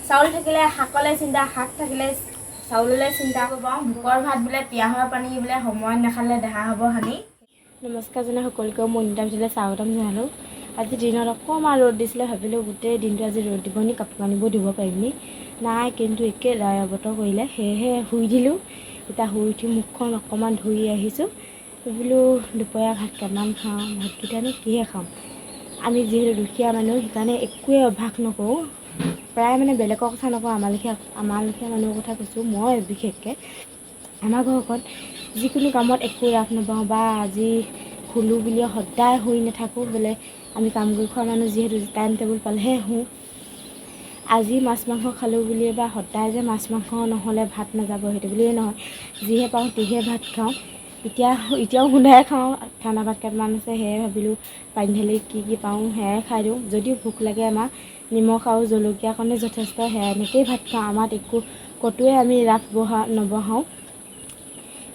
চাউল থাকিলে শাকলৈ চিন্তা, শাক থাকিলে চাউললৈ চিন্তা। ভোকৰ ভাত বোলে পিয়াহৰ পানী বোলে সময়ত নাখালে দেহা হ'ব হানি। নমস্কাৰ জনাই সকলোকে মই নিতা ভিডিঅ'লৈ স্বাগতম জনালোঁ। আজি দিনত অকণমান ৰ'দ দিছিলে, ভাবিলোঁ গোটেই দিনটো আজি ৰ'দ দিব নি, কাপোৰ কানিবোৰ ধুব পাৰিম নি, নাই কিন্তু একে বতৰ কৰিলে, সেয়েহে শুই দিলোঁ। এতিয়া শুই উঠি মুখখন অকণমান ধুই আহিছোঁ। বোলো দুপৰীয়া ভাত কেইটামান খাওঁ, ভাতকেইটানো কিহে খাম, আমি যিহেতু দুখীয়া মানুহ সেইকাৰণে একোৱে অভ্যাস নকৰোঁ। প্ৰায় মানে বেলেগৰ কথা নকওঁ, আমাৰ লেখীয়া মানুহৰ কথা কৈছোঁ মই। বিশেষকৈ আমাৰ ঘৰখন যিকোনো কামত একো ৰাপ নাপাওঁ, বা আজি শুলোঁ বুলিয়ে সদায় শুই নাথাকোঁ। বোলে আমি কাম কৰি খোৱা মানুহ যিহেতু টাইম টেবুল পালেহে শুওঁ। আজি মাছ মাংস খালোঁ বুলিয়ে বা সদায় যে মাছ মাংস নহ'লে ভাত নাযাব সেইটো বুলিয়ে নহয়, যিহে পাওঁ তিহে ভাত খাওঁ। এতিয়াও শুন্দাই খাওঁ। ঠাণ্ডা ভাত কেইটামান আছে, সেয়ে ভাবিলোঁ পানী ঢালি কি কি পাওঁ সেয়াই খাই দিওঁ। যদিও ভোক লাগে আমাৰ নিমখ আৰু জলকীয়াকণে যথেষ্ট, সেয়া এনেকৈয়ে ভাত খাওঁ। আমাৰ একো ক'তোৱে আমি ৰাপ নবঢ়াওঁ।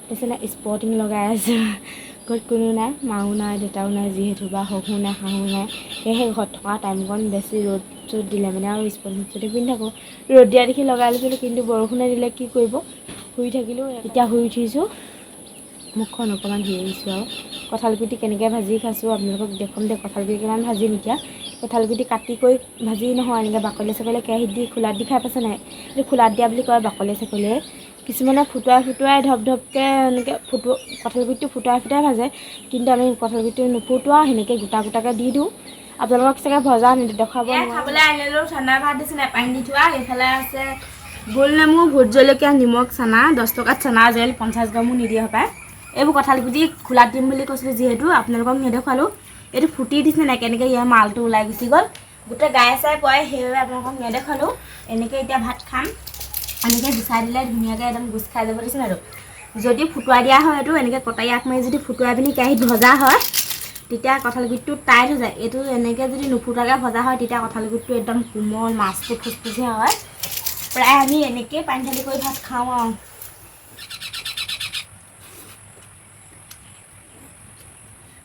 তাৰপিছত স্পৰ্টিং লগাই আছোঁ, ঘৰত কোনো নাই, মাও নাই দেউতাও নাই যিহেতু, বা শহু নাই শাহু নাই। সেয়েহে ঘৰত থকা টাইমকণ বেছি ৰ'দ চ'দ দিলে মানে আৰু স্পৰ্টিং চটিং পিন্ধি থাকোঁ। ৰ'দ দিয়া দেখি লগাই লৈছিলোঁ, কিন্তু বৰষুণে দিলে কি কৰিব, শুই থাকিলোঁ। এতিয়া শুই উঠিছোঁ, মুখখন অকণমান ধুই আহিছোঁ। আৰু কঁঠালগুটি কেনেকৈ ভাজি খাইছোঁ আপোনালোকক দেখুৱাম দে। কঁঠালগুটি কিমান ভাজিম এতিয়া, কঁঠালগুটি কাটি কৰি ভাজি নহয়, এনেকৈ বাকলি চাকলিয়ে কেৰাহীত দি খোলাত দি খাই পাইছে নাই? এইটো খোলাত দিয়া বুলি কয়, বাকলি চাকলিয়ে। কিছুমানে ফুটুৱাই ফুটুৱাই ধপ ধপকৈ এনেকৈ কঁঠালগুটিটো ফুটুৱাই ফুটুৱাই ভাজে, কিন্তু আমি কঁঠালগুটিটো নুফুটুৱাওঁ, সেনেকৈ গোটা গোটাকৈ দি দিওঁ। আপোনালোকক চাগে ভজা দেখুৱাব। খাবলৈ আনিলোঁ ঠাণ্ডা ভাত দিছিলে পানী দি থোৱা। সেইফালে আছে গোল নেমু, ভোট জলকীয়া, নিমখ, চানা। 10 টকাত চানা আজিকালি 50 গ্ৰামো নিদিয়ে হপায়। এইবোৰ কঁঠালগুটি খোলাত দিম বুলি কৈছিলোঁ যিহেতু আপোনালোকক নেদেখুৱালোঁ। এইটো ফুটি দিছে নাই কেনেকৈ ইয়াৰ মালটো ওলাই গুচি গ'ল, গোটেই গাই চাই পৰে, সেইবাবে আপোনালোকক নেদেখুৱালোঁ। এনেকৈ এতিয়া ভাত খাম। এনেকৈ গুচাই দিলে ধুনীয়াকৈ একদম গোচ খাই যাব দিছে আৰু। যদি ফুটুৱাই দিয়া হয়, এইটো এনেকৈ কটাৰী আগ মাৰি যদি ফুটুৱাই পিনি কেৰাহীত ভজা হয়, তেতিয়া কঁঠালগুটিটো টাইট হৈ যায়। এইটো এনেকৈ যদি নুফুটাকৈ ভজা হয়, তেতিয়া কঁঠালগুটিটো একদম কোমল, মাছটো ফুচফুচীয়া হয়। প্ৰায় আমি এনেকৈয়ে পানী ঢালি কৰি ভাত খাওঁ আৰু।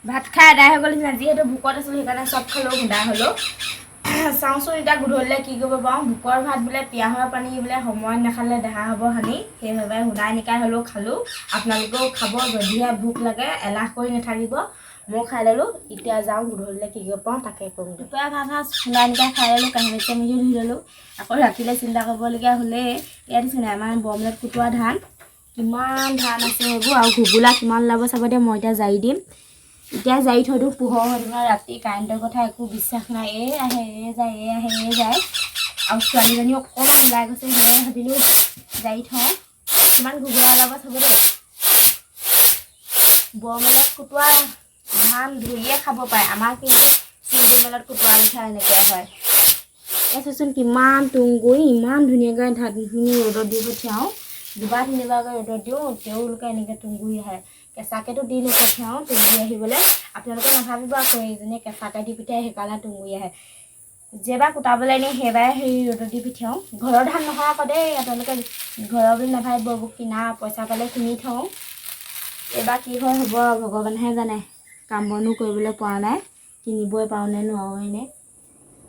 ভাত খাই আদায় হৈ গ'ল। যিহেতু ভোকত আছিলোঁ সেইকাৰণে চব খালোঁ, খুন্দা হ'লোঁ। চাওঁচোন এতিয়া গধূলিলৈ কি কৰিব পাৰোঁ। ভোকৰ ভাত বোলে পিয়াহৰ পানী বোলে সময়ত নাখালে দেহা হ'ব হানি, সেইবাবে শুনাই নিকাই হ'লেও খালোঁ। আপোনালোকেও খাব যদিহে ভোক লাগে, এলাহ কৰি নাথাকিব। মই খাই ল'লোঁ, এতিয়া যাওঁ গধূলিলৈ কি কৰিব পাৰোঁ তাকে কৰোঁ। দুপৰীয়া ভাত সাজ শুনাই নিকাই খাই ল'লোঁ, কাঁহী বাতি মিলি ধুই ল'লোঁ। আকৌ ৰাতিলৈ চিন্তা কৰিবলগীয়া হ'লেই। ইয়াত দিছে নাই আমাৰ বৰমেলত কুটোৱা ধান, কিমান ধান আছে সেইবোৰ, আৰু ঘুগুলা কিমান ওলাব চাব দে। মই এতিয়া জাৰি দিম, এতিয়া জাৰি থৈ দিওঁ, পোহৰ হৈ থাকিব। ৰাতি কাৰেণ্টৰ কথা একো বিশ্বাস নাই, এই আহে এই যায়, এই আহে এই যায়। আৰু ছোৱালীজনী অকণমান ওলাই গৈছে, সেয়ে ভাবিলোঁ জাৰি থওঁ। কিমান ঘুগুলা ওলাব চাব দেই। বৰমেলত কুটোৱা ধান ধুইয়ে খাব পাৰে, আমাৰ কিন্তু চিংগুৰ মেলত কুটোৱা লিখা এনেকৈ হয়। এই চাচোন কিমান তুঁহগুৰি, ইমান ধুনীয়াকৈ ধানখিনি ৰ'দত দি পঠিয়াওঁ, দুবাৰ তিনিবাৰকৈ ৰ'দত দিওঁ, তেওঁলোকে এনেকৈ তুঁহগুৰি আহে। কেঁচাকৈতো দি নপঠিয়াওঁ তুঁহগুৰি আহিবলৈ। আপোনালোকে নাভাবিব আকৌ এইজনীয়ে কেঁচাকৈ দি পঠিয়াই সেইকাৰণে তুঁহগুৰি আহে। যেইবাৰ কুটাবলৈ নিয়ে সেইবাৰে সেই ৰ'দত দি পঠিয়াওঁ। ঘৰৰ ধান নহয় আকৌ দেই, আপোনালোকে ঘৰৰ বুলি নাভাবিব, এইবোৰ কিনা পইচা পালে কিনি থওঁ। এইবাৰ কি হয় হ'ব ভগৱানেহে জানে। কাম বনো কৰিবলৈ পৰা নাই, কিনিবই পাৰোঁ নে নোৱাৰোঁ নে।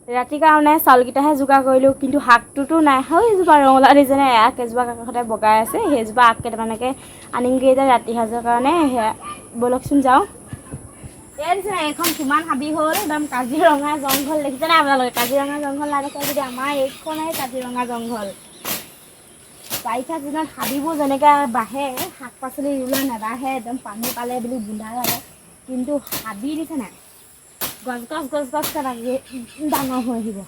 ৰাতিৰ কাৰণে চাউলকেইটাহে যোগাৰ কৰিলোঁ, কিন্তু শাকটোতো নাই। হয় এজোপা ৰঙালাও দিছেনে, আগ এজোপা কাষতে বগাই আছে, সেইজোপা আগ কেইটামানকে আনিমগৈ এতিয়া ৰাতি সাজৰ কাৰণে। সেয়া ব'লকচোন যাওঁ। এই দিছে এইখন কিমান হাবি হ'ল, একদম কাজিৰঙা জংঘল দেখিছে নাই আপোনালোকে? কাজিৰঙা জংঘল নাই দেখা যদি আমাৰ এইখনেই কাজিৰঙা জংঘল। বাৰিষা দিনত হাবিবোৰ যেনেকৈ বাঢ়ে, শাক পাচলি ৰুলে নাবাঢ়ে, একদম পানী পালে বুলি বোন্দা লাগে, কিন্তু হাবি দিছে নাই গছ গছ গছ গছ ডাঙৰ হৈ আহিব।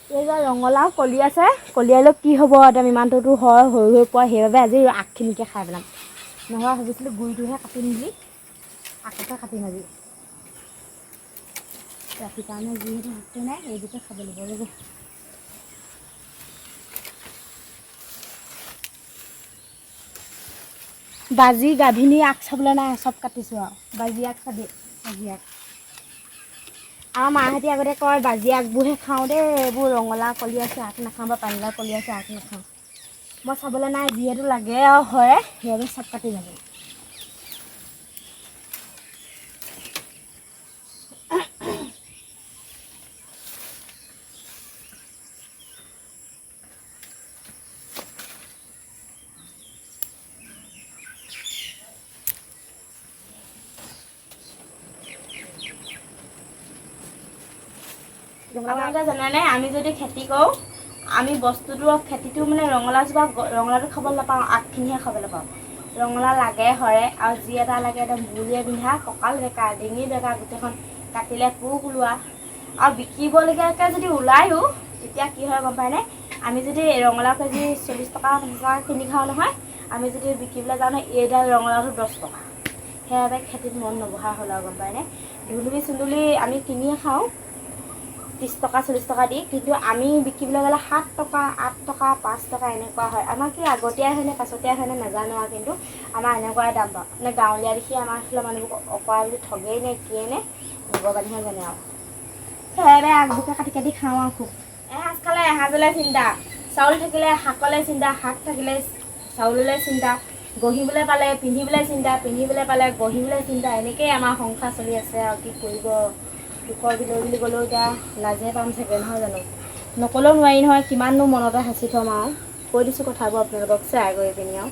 এই যে ৰঙালাও কলি আছে, কলিয়ালৈ কি হ'ব একদম ইমানটোতো হয় হৈ হৈ পৰে, সেইবাবে আজি আগখিনিকে খাই পেলাম। নহ'লে ভাবিছিলোঁ গুৰিটোহে কাটিম বুলি, আগতে কাটিম আজি। ৰাতিৰ কাৰণে যিহেতু শাকটো নাই, এইটোকে খাব লাগিব ৰ'ব। বাজি গাভিনী আগ চাবলৈ নাই, চব কাটিছোঁ আৰু। বাজি আগ চাবি, বাজি আগ। আমাৰ মাহঁতি আগতে কয় বাজি আগবোৰহে খাওঁ দেই, এইবোৰ ৰঙালাও কলি আছে আগ নাখাওঁ, বা পানীলাও কলি আছে আগ নাখাওঁ। মই চাবলৈ নাই, যিহেতু লাগে আৰু হয়, সেইবাবে চব কাটি যাব। আপোনালোকে জানেনে, আমি যদি খেতি কৰোঁ, আমি বস্তুটো খেতিটো মানে ৰঙালাওজোপা ৰঙালাওটো খাবলৈ নাপাওঁ, আগখিনিহে খাবলৈ পাওঁ। ৰঙালাও লাগে সৰে আৰু যি এটা লাগে একদম বুলিয়ে বিন্ধা, কঁকাল বেকা, ডিঙি বেকা, গোটেইখন কাটিলে পোক ওলোৱা। আৰু বিকিবলগীয়াকৈ যদি ওলায়ো, তেতিয়া কি হয় গম পায়নে? আমি যদি ৰঙালাও কেজি 40 টকা, 50 টকা কিনি খাওঁ নহয়, আমি যদি বিকিবলৈ যাওঁ নহয়, এইডাল ৰঙালাওটো 10 টকা। সেইবাবে খেতিত মন নবহা হ'ল আৰু, গম পায়নে? ধুন্দুলি চুন্দুলি আমি কিনিয়ে খাওঁ 30 টকা, 40 টকা দি, কিন্তু আমি বিকিবলৈ গ'লে 7 টকা, 8 টকা, 5 টকা এনেকুৱা হয়। আমাৰ কি আগতীয়াই হয়নে পাছতীয়াই হয়নে নাজানো আৰু, কিন্তু আমাৰ এনেকুৱাই দাম পাওঁ। মানে গাঁৱলীয়া দেখি আমাৰ এইফালৰ মানুহবোৰ অকৰা বুলি ঠগেই নে কিয়ে নে ভগৱানেহে জানে আৰু। সেইবাবে আগবোকে কাটি কাটি খাওঁ আৰু খুব। এসাঁজ খালে এসাঁজলৈ চিন্তা, চাউল থাকিলে শাকলৈ চিন্তা, শাক থাকিলে চাউললৈ চিন্তা, গঢ়িবলৈ পালে পিন্ধিবলৈ চিন্তা, পিন্ধিবলৈ পালে গঢ়িবলৈ চিন্তা। এনেকেই আমাৰ সংসাৰ চলি আছে আৰু কি কৰিব। দুখৰ বিলৈ বুলি ক'লেও এতিয়া লাজে পাম চাগে, নহয় জানো? নক'লেও নোৱাৰি নহয়, কিমাননো মনতে সাঁচি থ'ম আৰু। কৈ দিছোঁ কথাবোৰ আপোনালোকক শ্বেয়াৰ কৰি পিনি আৰু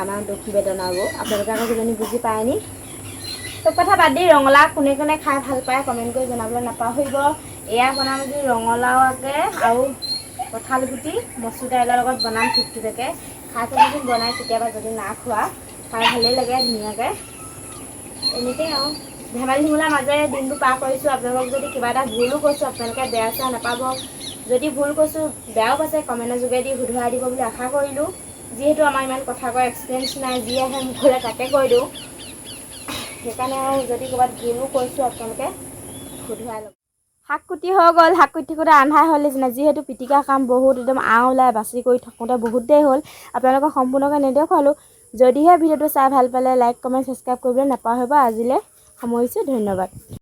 আমাৰ দুখ বেদনাবোৰ আপোনালোকে আকৌ কিজানি বুজি পায় নি। চব কথা বাদ দি, ৰঙালাও কোনে কোনে খাই ভাল পায় কমেণ্ট কৰি জনাবলৈ নাপাহৰিব। এয়া বনাম আজি ৰঙালাও আগে আৰু কঁঠাল গুটি মচুৰ দাইলৰ লগত বনাম থুপথুপীয়াকৈ। খাই চাবচোন বনাই কেতিয়াবা, যদি না খোৱা, খাই ভালেই লাগে ধুনীয়াকৈ। এনেকেই আৰু ধেমালি ধুমুলাৰ মাজেৰে দিনবোৰ পাৰ কৰিছোঁ। আপোনালোকক যদি কিবা এটা ভুলো কৈছোঁ, আপোনালোকে বেয়া চেয়া নাপাব। যদি ভুল কৈছোঁ, বেয়াও পাইছে, কমেণ্টৰ যোগেদি শুধৰাই দিব বুলি আশা কৰিলোঁ। যিহেতু আমাৰ ইমান কথা কোৱাৰ এক্সপিৰিয়েঞ্চ নাই, যি আহে মুখলৈ তাকে কৈ দিওঁ। সেইকাৰণে আৰু যদি ক'ৰবাত ভুলো কৈছোঁ, আপোনালোকে শুধৰাই ল'ব। শাক কুটি হৈ গ'ল। শাক কুটি থাকোঁতে আন্ধাৰ হ'ল নিচিনা, যিহেতু পিটিকা কাম বহুত, একদম আওঁ ওলাই বাচি কৰি থাকোঁতে বহুত দেৰি হ'ল। আপোনালোকক সম্পূৰ্ণকৈ নেদেখুৱালোঁ। যদিহে ভিডিঅ'টো চাই ভাল পালে, লাইক, কমেণ্ট, ছাবস্ক্ৰাইব কৰিবলৈ নাপাহৰিব। আজিলৈ সামৰিছোঁ, ধন্যবাদ।